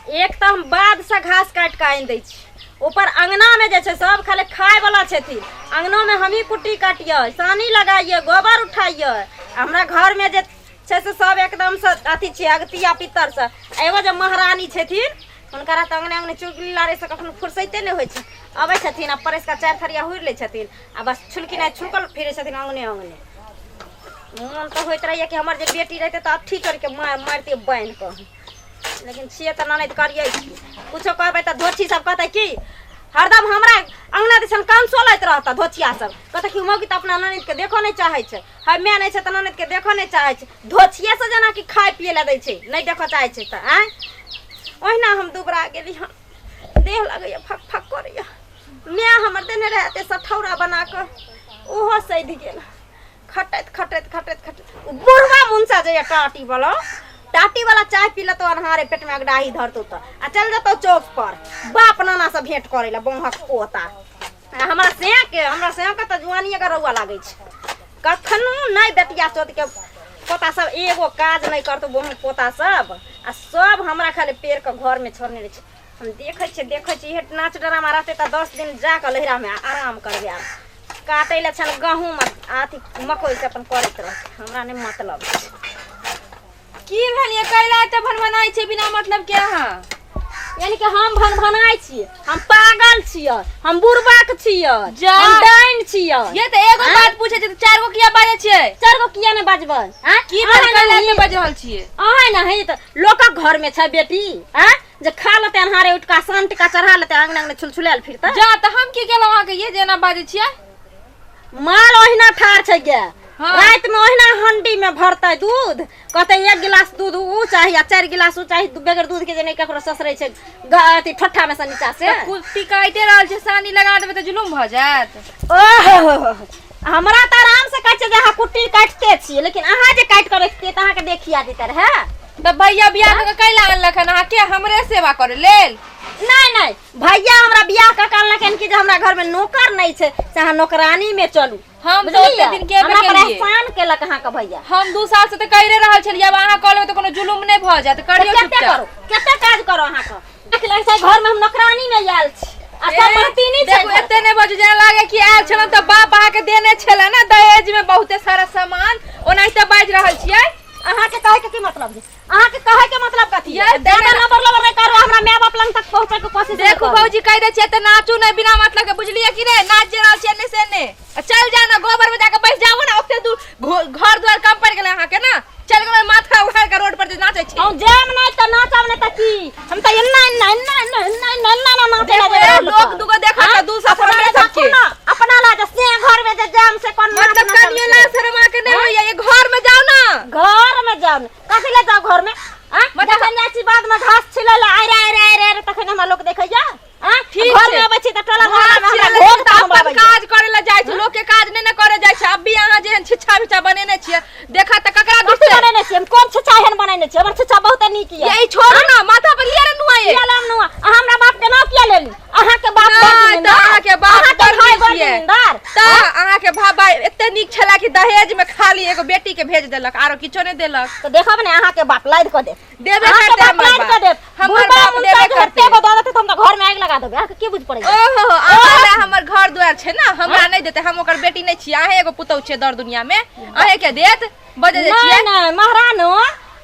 एक तऽ हम बाधसँ घास काटि कऽ आनि दै छी, ऊपर अङ्गनामे जे छै सब खाली खायवला छथिन। अङ्गनोमे हमही कुट्टी काटियै, सानी लगाइयै, गोबर उठाइयै। हमरा घरमे जे छै से सब एकदमसँ अथी छियै, अगतिया पित्तरसँ। एगो जे महारानी छथिन, हुनकरा तऽ अङ्गने अङ्गने चुगली लारैसँ कखनो फुर्सैते नहि होइ छै। अबै छथिन आ परसि कऽ 4 थरिया हुरि लै छथिन आ बस छुलकी नहि छुलकल फिरै छथिन अङ्गने अङ्गने। मोन तऽ होइत रहैए कि हमर जे बेटी रहितै तऽ अट्ठी चोरिके मारि मारितियै बान्हि कऽ, लेकिन छियै तऽ ननैद, करियै की? कुछो कहबै तऽ धोछी सब कहतै कि हरदम हमरा अङ्गना दिसन कान सोलैत रहतऽ। धोछिया सब कहतै कि मौगी तऽ अपना ननैदके देखऽ नहि चाहै छै। है, माय नहि छै तऽ ननैदके देखऽ नहि चाहै छै। धोछिए से जेनाकि खाय पियै लए दै छै, नहि देखऽ चाहै छै तऽ आँय। ओहिना हम दुबरा गेली हन, देह लगैए फक फक करैए। माय हमर देने रहै एते सठौरा बना कऽ, ओहो सधि गेल खटैत खटैत खटैत खटैत। ओ बुढ़वा मुनसा जे टाटी वाला, टाटी वाला चाय पी लेतो, अन्हारे पेट में अगडाही धरतो तऽ आ चल जतो चौक पर बाप नाना से भेंट करे ला, बौहक पोता। आ हमरा सैया के, हमरा सैया के तऽ जुआनिए के रौआ लागै छै। कखनो नहि बेटिया चोत के पोता सब एगो काज नहि करतो, बौहक पोता सब। आ सब हमरा खाली पेड़ के घर में छोड़ने रहै छै। हम देखै छियै, देखै छियै, इहे नाच ड्रामा रहतै तऽ 10 दिन जा कऽ लहिरामे आराम करबै। आब काटै लए छनि गहूँम आ अथी मकइ, से अपन करैत रहतै, हमरा नहि मतलब छै। की भेल ये? कैला एते भनभनाइ छै बिना मतलब के अहाँ? यानी कि हम भनभनाइ छियै, हम पागल छियै, हम बुड़बक छियै, जा। हम डाइन छियै? ये तऽ एगो बात पूछे छियै तऽ चारि गो किया बाजै छियै? चारि गो किया नहि बाजबै? आँय? की भेल? अहाँ कैला नहि एते बाजि रहल छियै? अहाँ नहि तऽ लोकक घरमे छै बेटी, आँय, जे खा लेतै अन्हारे उठि कऽ, सान टिका चढ़ा लेतै, अङ्गना अङ्गना छुलछुलायल फिरतै। जा, तऽ हम की केलहुँ अहाँके ये जे एना बाजै छियै? माल ओहिना ठाढ़ छै गे। हाँ। राति में ओहिना हंडी में भरतै दूध, कहतै 1 गिलास दूध ऊ चाही आ 4 गिलास ऊ चाही। बगैर दूध के जे नहि ककरो ससरै छै अथी ठट्ठा में से नीचा से। तऽ कुट्टी काटिते रहल छै, सानी लगा देबै तऽ जुलुम भऽ जायत? ओहो, हमरा तऽ आराम से कहै छै जे अहाँ कुट्टी काटिते छियै, लेकिन अहाँ जे काटि कऽ रखतियै तऽ अहाँके देखिया जेतै रहए। तऽ भैया बियाह कऽ के कैला अनलक हन अहाँके? हमरे सेवा करे लेल? नहि नहि, भैया हमरा बियाह कऽ के अनलक कि जे हमरा घर में नौकर नहि छै, से अहाँ नौकरानी में चलू। हम तऽ बुझलियै? ओते दिन गेबे हमरा पर केलियै। एहसान केलक अहाँके भैया। हम 2 साल से तऽ करिरे रहल छलियै, आब अहाँ कऽ लेबै तऽ कोनो जुलुम नहि भऽ जायत? करियौ कते चुपचाप। करू, कते काज करू अहाँके? देख लै छै, घर में हम नौकरानी में आयल छी आ सब महतीनी छै। देखू, एते नहि बाजू, जेना लागे कि आयल छलहुँ तऽ बाप अहाँके देने छलै ने दहेज में बहुते सारा सामान, ओनाहिते बाजि रहल छियै। अहाँके कहै के की मतलब छै? अहाँके कहै के मतलब कथी? ये ज्यादा देने- लबर लबर नहि करू, हमरा माय बाप लंग तक पहुँचे के कोशिश नहि देखू करू। भौजी, कहि दै छियै तऽ नाचू नहि बिना मतलब के, बुझलियै कि नहि? नाच जे रहल छियै एने से एने आ चल जा ने, गोबर में जाके बैस जाओ ने। ओते दूर घर द्वार कम पड़ि गेलै अहाँके ने? चल गेलै माथा उखाड़ के रोड पर जे नाचै छी। हम जायब नहि तऽ नाचब नहि तऽ की? हम तऽ एना एना एना एना एना एना एना एना नाचै देखू, लए ए, जेबै रोड लोक पर। दूगो देखत तऽ 200 अपना हमरे ला सबके। देखू ने, अपना ला जे से घर में जे जाम से कोन नाच मतलब नचल कनियो छै। लाज शरम अहाँके नहि होइया? ये घर में जाओ ना। घर में जाओ ने, कथी ले जाओ घर में? आँ? मतलब- जखन जाइ छी बाद में घास छिलै ले, आरे आरे आरे आरे, तखन हमरा लोक देखैया? आँ? ठीक घर छै। में अबै छी तऽ टोला घास मोहल्ला में हमरा छिलै घोघ तऽ तक अपन आबैया। काज करे ला जाइ छै, लोक के काज नहि ने करे जाइ छै। अब भी अहाँ जेहन छिच्छा बिच्छा बनेने छियै, देखत तऽ ककरा कथी दुखतै? बनेने छियै हम? कोन छिच्छा एहन बनेने छियै? हमर छिच्छा बहुत नीक यऽ। ये ई छोड़ू ना, माथा पर लिअ रे नुआ ये। किया लेब नुआ? अहाँ हमरा बाप के नाम किया लेली? अहाँके बाप बड़ नहि, तऽ जिम्मेदार। अहाँके बाप अहाँके बड़ भाय नीक बड़ ये। जिम्मेदार। तऽ अहाँके भाई एते नीक छला कि दहेज में खाली एगो बेटी के भेज देलक, आरो किछो नहि देलक। तऽ देखब ने, अहाँके बाप लादि कऽ देत। देबे अहाँके करतै बाप हमर लादि कऽ बाप। देत। हमर बुढ़बा बाप मुनसा देबे जे करतै। एते गो दऽ देतै तऽ हम तऽ घर में आगि लगा देबै। अहाँके की बुझ पड़ैया? ओहो, अहाँ लए हमर घर दुआर छै ने, हमरा नहि देतै। हम ओकर बेटी नहि छियै? अहें एगो पुतहु छियै दर दुनिया में, अहें के देत? बजै जे नहि छियै। नहि महारानो,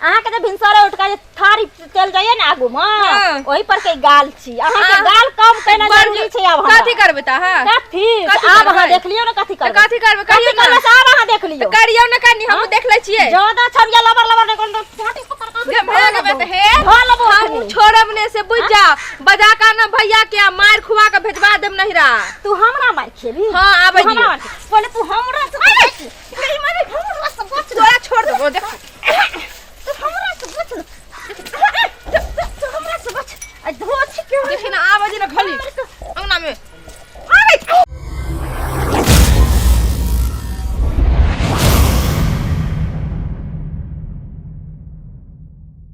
अहाँके जे भिनसरे उठ कऽ जे थारी चलि जाइए ने आगू मे, हाँ। ओहि पर के गाल छी अहाँके। हाँ। गाल कम केना बड़ जरूरी छै आब हमरा। कथी करबै तऽ अहाँ? कथी? कथी आब अहाँ करबै? देख लियौ ने कथी तऽ करबै। कथी करबै? कथी कहियौ ने। करबै से आब अहाँ देख लियौ। तऽ करियौ ने कनि, हमहूँ देख लै छियै। ज्यादा छबिया लबर लबर नहि करब तऽ छाती पकड़ कऽ गे माय गे तऽ हे, धऽ लेबो हमहूँ अखनी। छोड़ब ने से बुझि जा। बजा कऽ आनब भैया के आ मारि खुआ कऽ भेजबा देब नहिरा। तू हमरा मार खेबी? हाँ, आबै तू हमरा दियौ। मार खेबी? पहिले तू हमरा से बच। नहीं मारे, हमरा से बच। तोरा छोड़ देबो, देख। तू हमरा से बच न। तू हमरा से बच। आ धोछ के देखी ना, आबै दियौ ने खाली अंगना में। अरे तऽ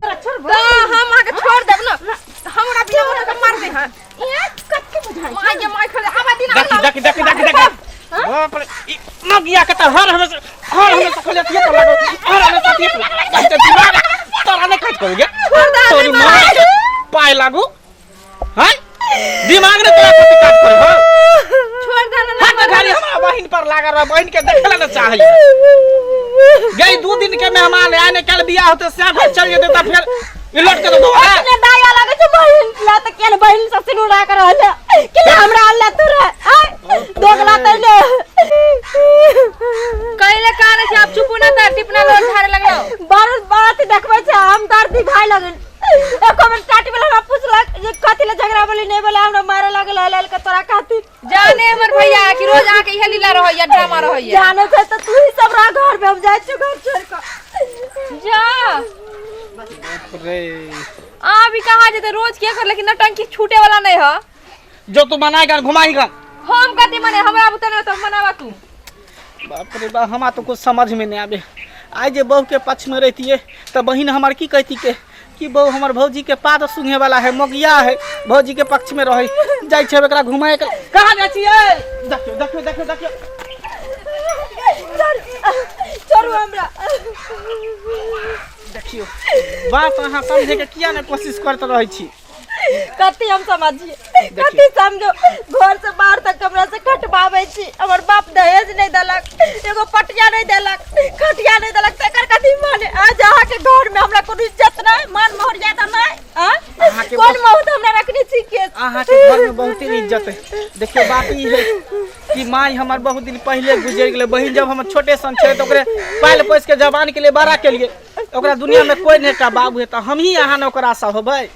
हम अहाँके छोड़ देब ने, हमरा बिना मतलब के मार दे। हँ, कथी बुझाइ? माय गे माय, खोले आबै दिन। देखी देखी देखी देखी देखी, बाप रे, ई मगिया के तऽ हर हमेशा, हर हमेशा खाली अथिये पर लागल, हर हमेशा अथिये पर। कहै छै दिमाग तोरा नहि काटि करू गे तोरी माय के पाइ। कनाय लागू हैं दिमाग ने तोरा कथी काज करे हो छोड़ दे ना। हट घड़ी हमरा बहिन पर लागल रह, बहिन के देखे ला न चाही। गई 2 दिन के मेहमान आए ने, कल बियाह होते से घर चल जेते त फिर ई लौट के तो दोबारा। ने दाया लगे छै बहिन ला त केन बहिन से सिनुरा कर रहल के हमरा अल्लाह तू रे आय दोगला तैले। कहिले काने छै, आब चुपू ना त टिपना लोल झाड़े लगलो। बार बात देखबै छै, हम दर्दी भाई लगल। एको बेर टाटी वाला हमरा पुछलक जे कथी ले झगड़ा बोली नहीं बोले, हमरा मारे लागल हल के तोरा खातिर। जाने हमर भैया कि रोज अहाँके इहे लीला रहैया, ड्रामा रहैया। जाने छै त तू ही सब रह घर में, हम जाइ छी घर छोड़ के। जा। रे। अहाँ भी कहाँ जेते रोज के कर, लेकिन नौटंकी छूटे वाला नहीं है। जो तू मनाएगा घुमाएगा। हम कथी मने, हमरा बुते नहीं तो मनावा तू। बाप रे बाप, हमरा तो कुछ समझ में नहीं आबे। आइ जे बहू के पक्ष में रहतिए तो बहिन हमार की कहती के कि बहू हमर भौजी के पाद सूंघे वाला है, मोगिया है, भौजी के पक्ष में रहे। जाइ छै एकरा घुमाए के। कहाँ जाइ छियै? देखियौ देखियौ देखियौ देखियौ। छोड़ू हमरा। देखियौ, बात अहाँ समझे के किया ने कोशिश करते रहै छी? कथी हम समझिए, कथी समझो? घर से बाहर तक हमरा से खटबाबै छी। हमर बाप दहेज नहीं देलक, एगो पटिया नहीं देलक, खटिया नहीं देलक, तकर कथी माने? आज अहाँ के घर में हमरा कोनो इज्जत नहीं, मान मर्यादा नहीं आ? अहाँके कोन बहुत हमरा रखने छी केस? अहाँके घर में बहुत ही इज्जत है। देखियौ, बात ई है कि माई हमर बहुत दिन पहले गुजर गेलै। बहिन जब हमर छोटे सन छलै तऽ ओकरे पालि पोसि के जवान के लिए बड़ा केलिए। ओकरा दुनिया में कोई नहीं एकटा बाबू है, तऽ हम ही अहाँ ने ओकर आशा होबै।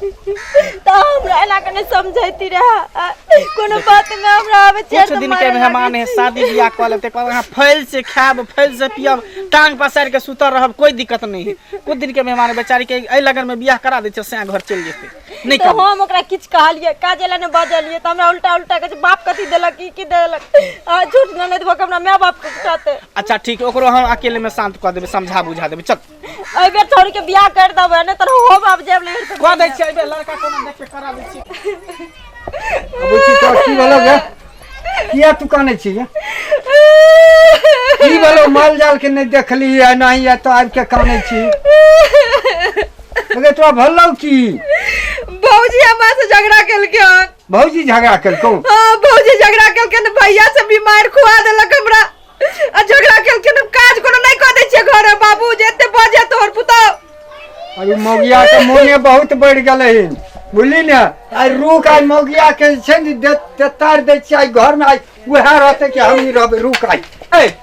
तऽ हमरा एना के नहीं समझैती रहे कोनो बात में हमरा आबै छै। कुछ दिन के मेहमान है, शादी बियाह कऽ लेते, कहब अहाँ फैल से खायब, फैल से पियब, टांग पसारि के सुतल रहब, कोई दिक्कत नहीं है। कुछ दिन के मेहमान है, बेचारी के एहि लगन में बियाह करा दै छै, सैं घर चलि जेतै। नहीं तऽ कहब। हम ओकरा किछु कहलियै काजे लए नहि बजलियै तऽ हमरा उल्टा उल्टा कहै छै, बाप कथी देलक, ई की देलक आ झूठ ननद भऽ कऽ हमरा माय बाप के उठाते। अच्छा ठीक, ओकरो हम अकेले में शांत कऽ देबै, समझा बुझा देबै। चल। एहि बेर छोड़ के बियाह कर देबै, नहि तऽ हो बाप जायब ले। कऽ दै छियै, एहि बेर लड़का कोनो देख के करा दै छियै। बुच्ची, तोरा की भेलो गे? किया तू कानै छी गे? की भेलो? माल जाल के नहि देखली है नहीं है तो आबि के कानै छी अगे। तोरा भेलौ की? भौजी हमरा से झगड़ा केलकै हन। भौजी झगड़ा केलकौ? हाँ, भौजी झगड़ा केलकै हन, भैया से बीमार खुआ देलक हमरा आ झगड़ा केलकै हन। काज कोनो नहीं कऽ दै छियै घर में बाबू जे एते बजे तोहर पुतौ। अभी मौगिया के मोने बहुत बढ़ि गेलै हन, बुझली ने? आइ रुक, आइ मौगिया के जे छै ने तार दै छियै आइ घरमे। आइ उएह रहतै कि हमही रहबै? रुक आइ। ए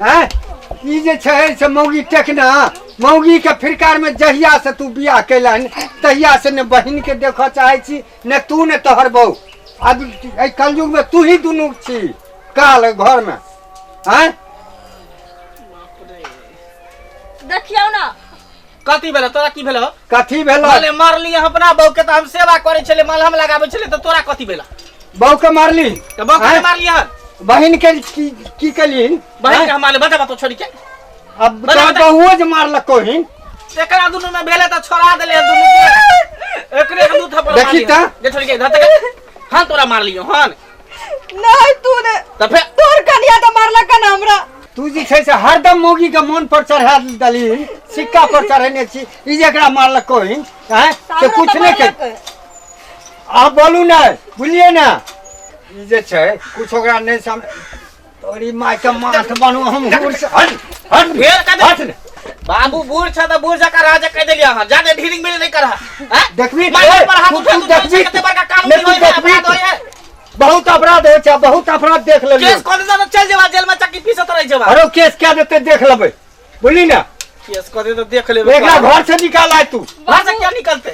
आँय, ई जे छै से मौगी टेकना मौगी के फिरकार में जहिया से तू बियाह कैलहन तहिया से ने बहिन के देखऽ चाहै छी, ने तू ने तोहर बहू। आब एहि कलयुग में तू ही दुनू छी काल घर में। आँय? देखियौ ने। कथी भेलो तोरा? की भेलो? कथी भेलो? माले मारली हम अपना बहू के तऽ हम सेवा करै छलै, मलहम लगाबै छलै, तऽ तोरा कथी भेला? बहू के मारली? तऽ बहू के आँय? मारली हन। बहिन के की की केली? बहिन के हम मारले? बता बता छोड़ी के। अब बता, तोहर बता। बहुओ जे मारलको हिन। एकरा दुनू में भेले तऽ छोड़ा देले हन दुनू के, एकरे के दू थप्पड़ देखी मारली। तऽ। जे छोड़ी के धर तक हन तोरा मारलियो हन? नहीं, तू ने। तऽ फेर? तोहर कनिया तऽ मारलक हन हमरा। तू जे छै से हरदम मौगी के मोन पर चढ़ा दली, सिक्का पर चढ़ेने छी। ई जेकरा मारलको हिन आँय से कुछ नहि के आब बोलू ने, बुझलियै ने? ई जे छै कुछ ओकरा नहि सम तोरी माय के माथ बनू हम हुर से हट हट। फेर कह दे। हट ने। बाबू, बूढ़ छ तऽ बूढ़ जकाँ राजा कह देलियै अहाँ जादे ढीलिंग मिल नहीं करहा हैं? देखबी। माय पर हाथ तू उठा तू तू देखबी। कते बड़का कानूनी नहि, तू होय है, देखबी। अपराध होय है। बहुत अपराध होइ छै, बहुत अपराध देख लेलियै। केस कऽ देता तऽ चल जेबा जेल में, चक्की पीसत रहि जेबा। अरे केस क्या देते देख लेबै, बुझली ने? केस कऽ दे तऽ देख लेबै। एकरा घर से निकाल आय तू। घर से क्या निकलते?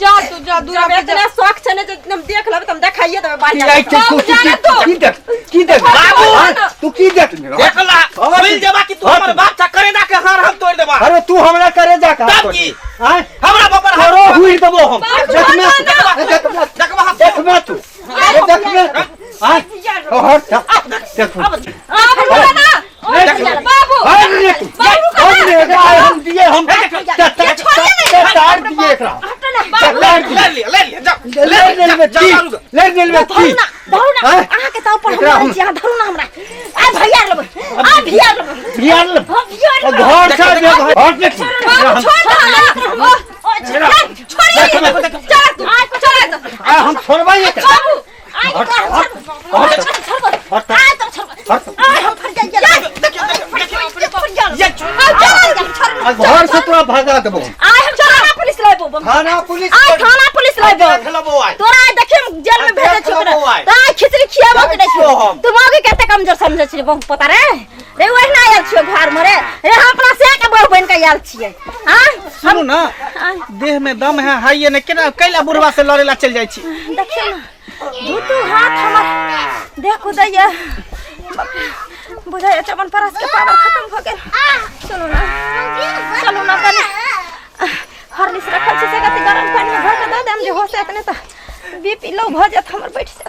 जा तू, जा दूरा जब पे जा। इतना शौक छै ने जे हम देख लेबै तऽ हम देखाइए देबै की बाहर। आई तू तू जाने की दो। की देख, की देख? बाबू! हाँ, तू की देख? देख ला, मिल जेबा कि तू हमर बाप था, करे दा के हार हम तोड़ देबा। अरे तू हमरा करे जा का? तब की? आय? हमरा बाप पर हाथ तोरो हुई देबो हम। देखमे। देखबा। देखमे। देखबा हम। देखमे तू, देखमे आय हट देख। आब रुको ना। बाबू। अरे तू हम ने एकरा हम दिए हम तार दिए एकरा तार दिए। ले लिया, ले लिया, जा। ले ले जा, की जा, रुक। ले ले धरू की ना, धरू ना। आँय? अहाँके तऽ ऊपर एकरा हम हम- छी, अहाँ धरू ना हमरा। आ भैया लेबै, आ भैया लेबै। बिहार ले। हम भैया लेबै। घर से हट ने। बाबू, छोड़ दे हमरा। ओ, छोड़, छोड़िए। देखमे। घर से तोरा भगा देबो। आइ हम थाना पुलिस लेबो। थाना पुलिस। आइ थाना पुलिस लेबो। देख लेबो आइ। तोरा आइ देखियो, हम जेल में भेजै छियौ। देख लेबो आइ। तोरा आइ खिचड़ी खियाबो कि नहि छियौ हम। तू मौगी कते कमजोर समझै छी बहु पोता रे? रे, ओहिना आयल छियौ घर में रे? रे, हम अपना से के बहु बनि के आयल छियै। हाँ। सुनू ना, देह में दम है हाइये ने, केना कैला बुढ़वा से लड़ेला चलि जाइ छी? देखियौ ने, दू दू हाथ हमर देह कुदैया, बुझाइया चमन परस के पावर खत्म भऽ गेल। सुनू ना, चलू ना, कनि हॉर्लिक्स रखल छै से कति गरम पानि में घोरि कऽ दऽ देम जे होश आयत, नहि तऽ बीपी लो भऽ जायत हमर, बैठ जायत।